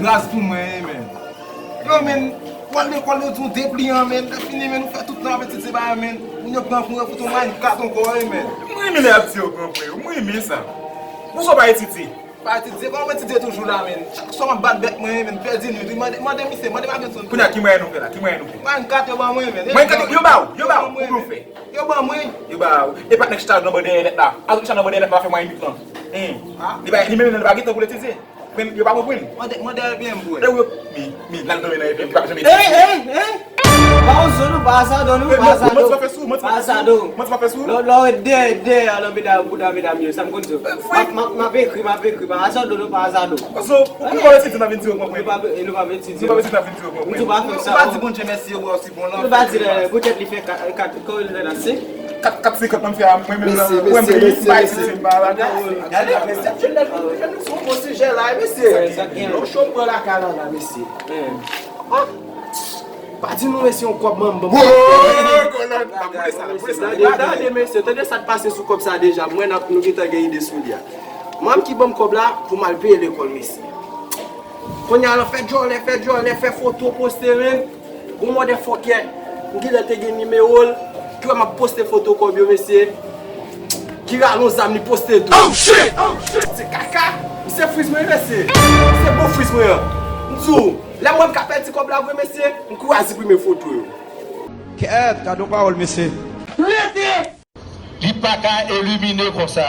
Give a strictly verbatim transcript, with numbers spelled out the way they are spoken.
Baz pou mwen, men. Yo, men, w al lekòl, yo di w depliyan, men. Lè fini, men, ou fè tout tan ap etidye ba yo, men. Moun yo pran pou yo fout ou Minecraft ankò, men. M renmen lè y ap di yo gran frè yo. M renmen sa. Pou sa w pa etidye? Pa etidye, kòman m etidye toujou la, men? Chak swa m ap bat bèt mwen, men. Pèdi nwit, wi. Mande, mande misye, mande Makenson. Kounye a, ki mwayen nou fè la? Ki mwayen nou fè? Minecraft yo ban mwen, men. Mwayen kat yo ba w, yo ba w, pou nou fè. Yo ban mwen. Yo ba w. E patnè k chita nan bò dèyè nèt la. Al chita nan bò dèyè nèt la, fè mwayen nwit lan. Hein. Li pa, li menm li pa gen tan pou l etidye. Men yo pa konprann. Mande, mande Airbnb pou wè. E wi, mi, mi, l al dòmi nan Airbnb, li pa janm etidye. Ey, ey, ey! Pa yon zo non, pa azadò non, pa azadò. Manti pa fè sou, manti pa fè sou. Pa azadò. Manti pa fè sou. Lò, lò, dèyè, dèyè, alò, medam, bouda, medam yo, sa m konn di yo. M ap, m ap, m ap ekri, m ap ekri, pa azadò non, pa azadò. Paske, ou konn etidye nan vin di yo, konprann. Nou pa, nou pa etidye. Nou pa etidye nan vin di yo, konprann. Nou pa fè sa. Ou pa di Bondye mèsi, yo ba w ti bon lan. Nou pa di, poutèt li fè kat, kat, kòman li rele la, senk? Kat, kat senkant mwen fè a, mwen menm nan, mwen menm, m pa etidye, m pa ladan. Gade, mesye, jèn nan, jèn nou sou bon sijè la, mesye. Sa k gen? Yon cho m pran lakay la, la, mesye. Ah! Pa di nou, mesye, yon kòb manman m ban m. Woy, kolòn, pa boule sa, boule sa. Tande, tande, mesye, tande sa k pase sou kòb sa deja. Mwen, n ap, nou gentan gen ide sou li a. Manman m ki ban m kòb la pou m al peye lekòl, mesye. Kounye a, l ap fè djòlè, fè djòlè, fè foto, poste, men. Gon motherfucker, m genlè te gen nimewo l, ki wè m ap poste foto kòb yo, mesye. Ki rale yon zam, li poste tou. Oh, shit! Oh, shit! Se kaka! Se friz mwen, mesye. Se bon friz mwen an. M di w, lè m wè m ka pèdi kòb la vre, mesye, m kouri al siprime foto yo. Kèt, gade yon pawòl, mesye. Li pa ka elimine konsa.